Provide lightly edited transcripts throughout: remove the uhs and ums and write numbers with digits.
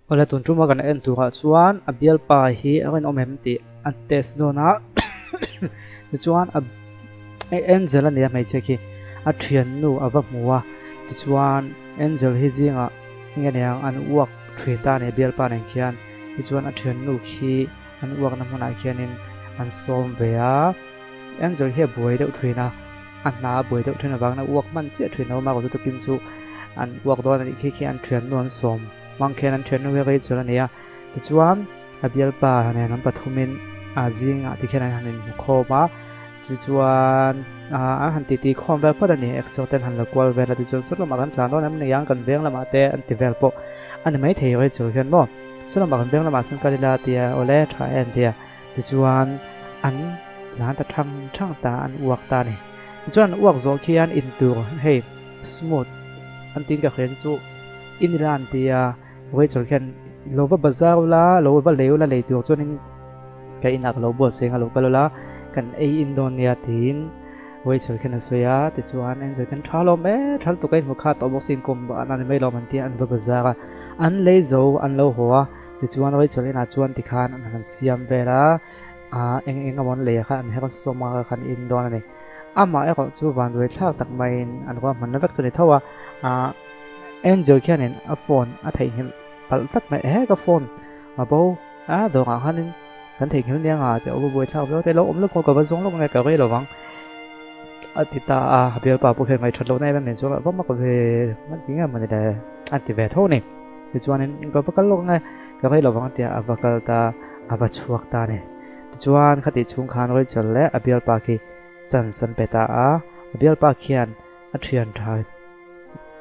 Awle tun tuma kan en turah chuan a bialpa hi a rinawm em tih an test dawn a tichuan a Angel a nia hmeichhia khi a thiannu a va hmu a tichuan Angel hi zingah enge niang an uak thin ta a ni bialpa nen khian tichuan a thiannu khi an uakna hmunah khianin an sawm ve a Angel hi a buai deuh thin a a hna a buai deuh thin avangin a uak hman chiah thin lo a mahrawh chu tukin chu an uak dawn a nih khi khi an thiannu an sawm hmang khian an thiannu hi Rachel a ni a tichuan a bialpa nen an pathumin a zingah tikhian an han inhmu khawm a chu chuan ah an han titi khawm vel phawt a ni exo te an han la kual vel a tichuan saw lamah kan tlan dawn em ni ang kan veng lamah te an ti vel pawh a ni maithei Rachel hian maw saw lamah kan veng lamah chuan kal ila tia awle tha e an ti a. Tichuan an tlan ta thang thang ta an uak ta a ni. Tichuan an uak zawh khian in tur hei smooth an tiin ka hria chu chu in ila an ti a, Rachel khian lo va bazar ula lo va lei ula lei tur chuanin ka inah ka lo buatsaih ang a lo kal ula kan ei in dawn nia tiin Rachel khian a sawi a. Tichuan Angel khian tha lawm e tha lutuk a inhmu kha tawh bawk si inkhawm an ni mai lawm an ti a an va bazar a an lei zo an lo haw a. Tichuan Rachel inah chuan tikhan an han siam vel a, ah eng eng emaw an lei kha an her sawm a khan in dawn a ni. Amah erawh chu vanduai thlak tak maiin an ruahmanna vek chu a ni tho a, ah Angel khianin a phone a theihnghilh palh tlat mai, ehe ka phone a bo a dawngah khanin kan theihnghilh nia nga tih a awm a buaithlak viau te lo awm lawk ka va zawng lawk nge ka rei lovang a ti ta a, a bialpa pawh khian ngaihṭhat lohna em em nen chuan a va mak ve ti nge mawni le a ti ve tho a ni. Tichuanin ka va kal lawk nge ka rei lovang a tia a va kal ta a va chhuak ta a ni. Tichuan khatih chhung khan Rachel leh a bialpa khi chance an pe ta a, a bialpa khian a thian tha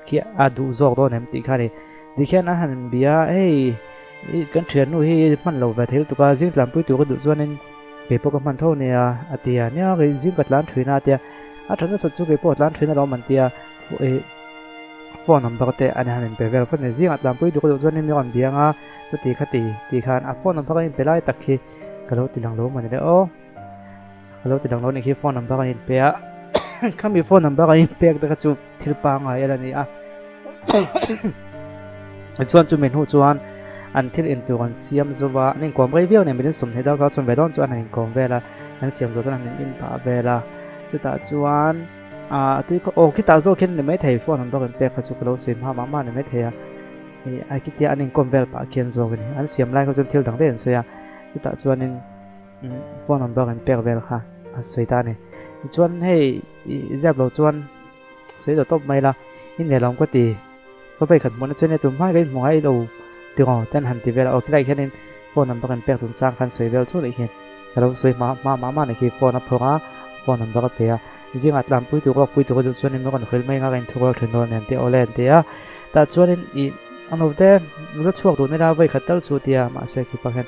khi a duh zawk dawn em tih kha a ni. Tikhian an han inbia a, hei i kan thiannu hi hman lo ve thei lutuk a, zing tlanpui tur ka duh chuanin kei pawh ka hman tho nia a ti a, nia kei zing ka tlan thin a a ti a, a tha nasat chu kei pawh a tlan thin alawm an ti a. Phone number te an han inpe vel phawt a ni. Zingah tlanpui duk deuh chuan mi rawn biang a, chuti khati tih khan a phone number a inpe lai tak khi ka lo ti lang lo mawni le aw. Ka lo ti lang lo ni khi phone number a inpe a, khami phone number a inpek te kha chu thil pangngai ela ni a. Chuan chumi hnu chuan an thil intur an siam zo va, an inkawm rei viau nen min insawmhnih deuh kha chuan ve dawn chu an han inkawm vel a, an siam zawh chuan an han inpah vel a, chutah chuan. Ah tui khaw aw khitah zawk hian a ni maithei phone an bawk in pek kha chu ka lo sawi hma mah mah a ni maithei a ih a khitia an inkawm vel pah khian zawk a ni an siam lai kha chuan thil dang daih an sawi a chutah chuanin phone an bawk in pek vel kha an sawi ta a ni tichuan hei ih ziak lo chuan sawi ta tawp mai la i nelawm ka ti ka vei khat hmuhna chu nia tum hma ka inhmu ngai lo tiraw te an han ti vel a aw khilai khianin phone an bawk in pek chungchang khan sawi vel chu leh hian ka lo sawi hma hma mah mah a ni khi phone a phawrh a phone an bawk a pe a. Zingah tlanpui tur ruak pui tur duh chuanin min rawn hrilh mai anga ka inthu rual thin dawn nen tih awle an ti a. Tah chuanin ih ang lo te nula chhuak duh nila vawi khat tal chu a ti a, mahse khi pa hian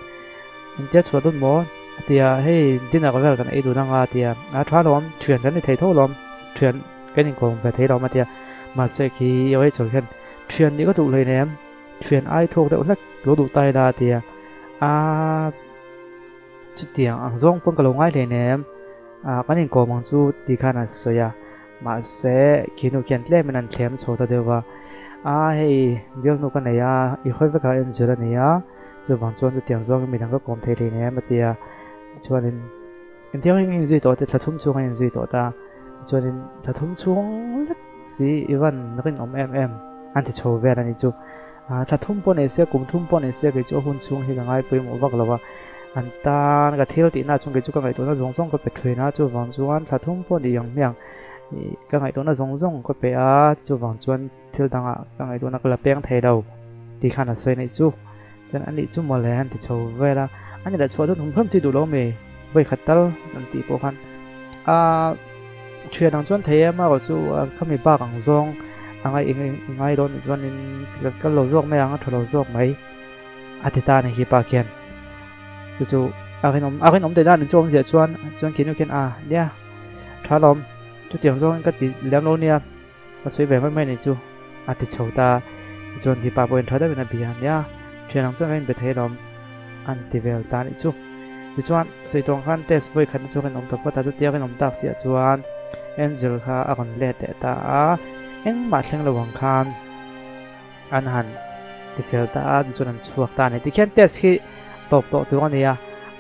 engtia chhuah dawn maw a ti a, hei dinner vel kan ei dun anga a ti a, a tha lawm thian kan ni thei tho lawm thian kan inkawm ve thei lawm a ti a, mahse khi Rachel hian thian nih ka duh hleinem thian ai thawk deuh hlek lo duh ta ila a ti a, aa. Chutiang ang zawng pawn ka lo ngai hleinem, ah kan inkawm ang chu ti khan an sawi a, mahse khinu khian tlemin an thlem chho ta deuh va, a hei bialnu ka nei a, i hawi vek a Angel a ni a, chuvang chuan chutiang zawngin midang ka kawm thei hleinem a ti a, tichuanin engtiang in inzui tawh te thla thum chhung a inzui tawh ta, tichuanin thla thum chhung lek si i van rinawm em em an ti chho vel a ni chu. Thla thum pawh nei se, kum thum pawh nei se kei chu a hun chhung hi ka ngai pawimawh vak lo a, an tan ka thil tihna chhung kei chu ka ngaihtuahna zawng zawng ka pe thin a, chuvang chuan thla thum pawh ni ang hmiang ih ka ngaihtuahna zawng zawng ka pe a, chuvang chuan thil dangah ka ngaihtuahna ka la peng thei lo tih khan a sawi anih chu, chuan anih chu mawle an ti chho vel a, ani leh chhuah dawn hum hum chi duh lo mi vawikhat tal an tih pawh khan aaa. Thian ang chuan thei em a erawh chu khami bak ang zawng a ngai i ngai dawn nih chuanin kan kal lo zawk mai ang a tha lo zawk mai a ti ta a ni khi pa khian chu chu a rinawm a rinawm daih dan chu awm ziah chuan chuan khi nu khian a nia tha lawm chutiang zawngin ka ti lem lo nia ka sawi ve mai mai nih chu a ti chho ta tichuan khi pa pawhin tha deuhin a bia a nia thian ang chuan ka inbe thei lawm an ti vel ta nih chu. Tichuan, Saitawng khan test vawi khatna chu a rinawm ta phawt a, chutia rinawm tak siah chuan Angel kha a rawn let leh ta a, engmah thleng lo ang khan an han ti fel ta a, tichuan an chhuak ta a ni. Tikhian test khi tawp tawh tur a ni a,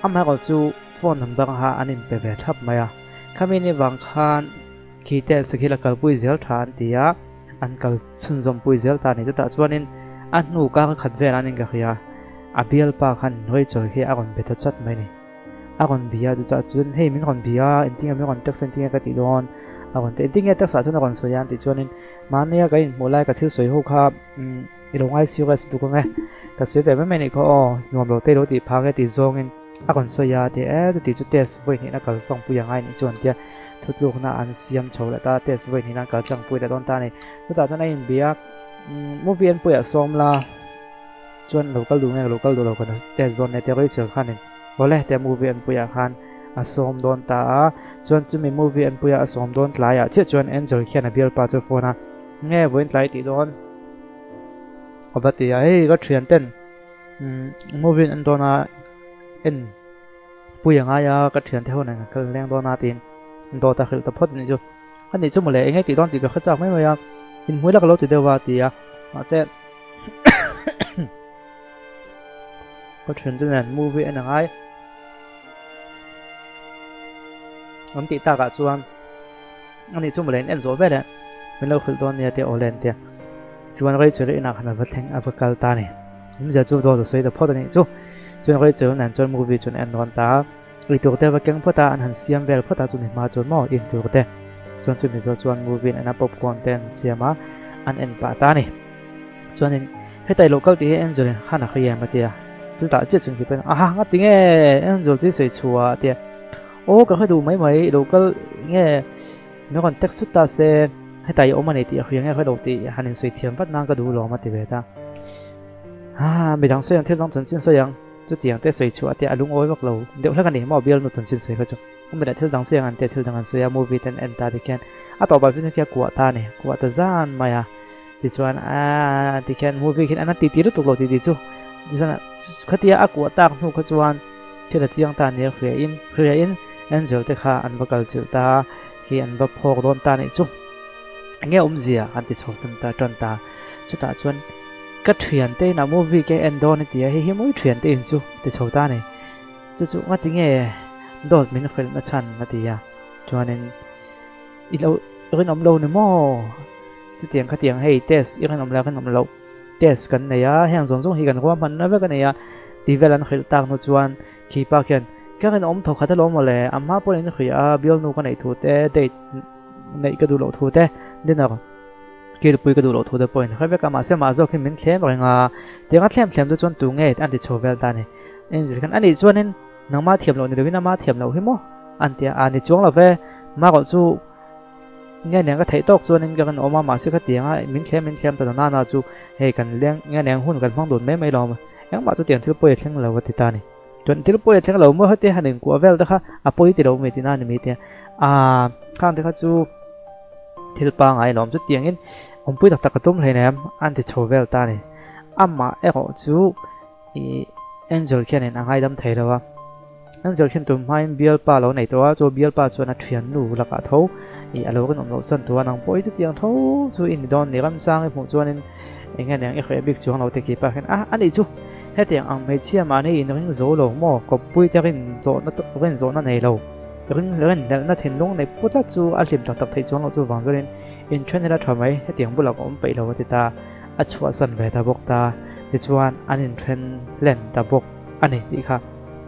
amaherawh chu phone number kha an inpe ve thlap mai a. Khami ni vang khan khi test khi la kalpui zel tha an ti a, an kal chhunzawm pui zel ta a ni. Chutah chuanin a hnu kar khat velah an inkahria a, a bialpa khan Rachel khi a rawn be ta chat mai a ni. A rawn bia chu chah chuan hei min rawn bia engtin nge min rawn text engtin nge ka tih dawn a rawn ti engtin nge text ah chuan a rawn sawi a tih chuanin mahnia ka inhmuh lai ka thil sawi ho kha umm i lo ngai serious duk ang e ka sawi ve mai mai anih kha aw nuam lo te i lo tih phah ang e tih zawngin a rawn sawi a ti e chuti chu test vawi hnihna kal tlangpui a ngai anih chuan tia thutlukna an siam chho leh ta test vawi hnihna an kal tlangpui leh dawn ta a ni chutah chuan a inbia umm movie en puiah sawm la. Chuan lo kal duh nge lo kal duh lo kan test zawn leh te Rachel khanin awle te movie an puiah khan a sawm dawn ta a, chuan chumi movie an puia a sawm dawn tlaiah chiah chuan Angel khian a bialpa chu phone a nge vawiin tlai tih dawn a va ti a, hei ka thian ten movie an en dawn a en pui a ngai a ka thian te ho nen kan kal leng dawn a tiin dawt a hrilh ta phawt a nih chu. A nih chu mawle enge tih dawn tih ka hre chak mai mai a, inhmui la ka lo ti deuh a ti a, mahse ka thian te nen movie en a ngai an tih takah chuan a nih chu mawle in en zawh vel e min lo hrilh dawn nia tia awle an tia chuan Rachel inah khan a va thleng a va kal ta a ni awmzia chu dawt a sawi ta phawt a nih chu chuan Rachel nen chuan movie chu an en dawn ta a. Eitur te va keng phawt a, an han siam vel phawt a chumi hma chuan maw intur te chuan chumi zawh chuan movie an en a popcorn te an siam a an en pah ta a ni. Chuanin heta i lo kal tih hi Angel in khan a hria em a ti a, chutah chiah chuan keipawhin aha nga tinge Angel chu i sawi chhuah a ti a, aw ka hre duh mai mai i lo kal nge min rawn text chut ta se heta i awm a ni tih a hria nge hre lo tih han insawi thiam vat nan ka duh lawm a ti ve ta. Haa midang sawi ang thil dang chanchin sawi ang. Chutiang te sawi chhuah te a lungawi vak lo deuh hlek a ni maw bialnu chanchin sawi kha chu. Khawmina thil dang sawi ang an tia thil dang an sawi a movie ten en ta tikhian a tawpah chu khi a kuah ta a ni kuah ta zan mai a tichuan aaa tikhian movie khian an a titi lutuk lo titi chu tichuan khatia a kuah tak hnu kha chuan thil a chiang ta nia hria in hria in angel te kha an va kal chilh ta khi an va phawk dawn ta nih chu enge awmzia an ti chho tan ta tan ta chutah chuan Ka thiante inah movie ka en dawn a ti a, hei hi mawi thiante in chu ti chho ta a ni. Chu chu ngati nge dawt min hrilh na chhan a ti a, chuanin i lo rinawm lo ni maw? Chutiang khatiang hei test i rinawm leh rinawm loh test kan nei a, heng zawng zawng hi kan ruahmanna vek a nei a ti vel an hrilh tak hnu chuan khi pa khian ka rinawm tho khat alawm mawle, a hma pawhin in hria a, bialnu ka neih thu te, date neih ka duh loh thu te, dinner Kilpui ka duh loh thu te pawhin hre vek a, mahse mah zawk hi min thlem reng a, tiang a thlem thlem chu chuan tu nge an ti chho vel ta a ni. Angel khan anih chuanin nangmah thiam loh ni loin ama thiam loh hi maw an ti a, a ni chuang lo ve, marawh chu nge neng ka theih tawk chuanin ka rawn awm a, mahse kha tiang a min thlem min thlem ta na na chu hei kan leng nge neng hun kan hmang dun mai mai lo engmah chu tiang thil pawi a thleng lo a ti ta a ni. Chuan thil pawi a thleng lo maw heti han inkuah vel te kha a pawi ti lo mai tihna a ni mai te a khang te kha chu thil pangai lawm chu tiangin awmpui tak tak ka tum hleinem an ti chho vel ta a ni. Amah erawh chu ih Angel khianin a ngaidam thei lo a, Angel khian tum hmain bialpa lo nei tawh a, chu bialpa chuan a thiannu lakah tho ih a lo rinawm loh san tawh a, nang pawh hi chutiang tho chu i ni dawn ni ramchang i hmuh chuanin eng nge niang i hreh bik chuang lo te khi pah khian a anih chu hetiang ang hmeichhia mahni inring zo lo maw kawppui te rin zawhna rin zawhna nei lo ring rin hlelhna thinlung nei pu tlat chu a hlim tak tak theih chuang loh chu vang chuanin inthen ila tha mai hetiang bulah ka awm peih lo a ti ta a chhuahsan ve ta bawk ta tichuan an inthen hlen ta bawk a ni tih kha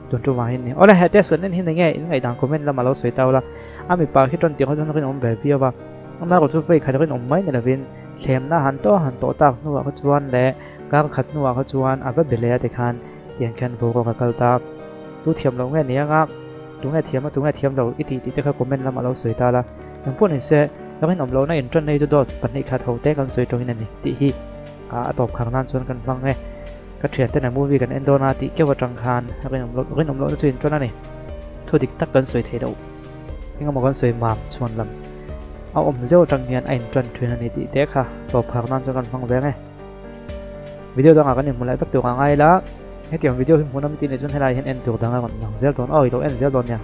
tun tumah hian ni awle he test kan en hi enge in ngaihdan comment lamah lo sawi ta ula a mipa khi tawn tih kha chuan rinawm ve viau a amaherawh chu vei khat rinawm mai ni lovin Thlemna han tawh han tawh tak hnuah kha chuan leh kar khat hnuah kha chuan a va be leh a tikhan tiang khian boruak a kal ta. Tu thiam loh nge ni anga tunge thiam a tunge thiam lo i tih tih te kha comment lamah lo sawi ta la. Engpawh ni se rinawm lohna inṭan nei chu dawt 2 khat ho te kan sawi tawhin a ni tih hi a tawp khar nan chuan kan hmang e. Ka thiante nen movie kan en dawn a tih keuh atang khan rinawm lohna chu inṭan a ni. Thu dik tak kan sawi thei loh. Engemaw kan sawi mam chhuan lam a awm zeuh atang hian a intan thin a ni tih te kha tawp phak nan chuan kan hmang ve ang e. Video dangah kan inhmu lai vek tur a ngai la, hetiang video hi hmuhnawm tih nih chuan helai hian en tur dang a rawn lang zel dawn aw i lo en zel dawn nia.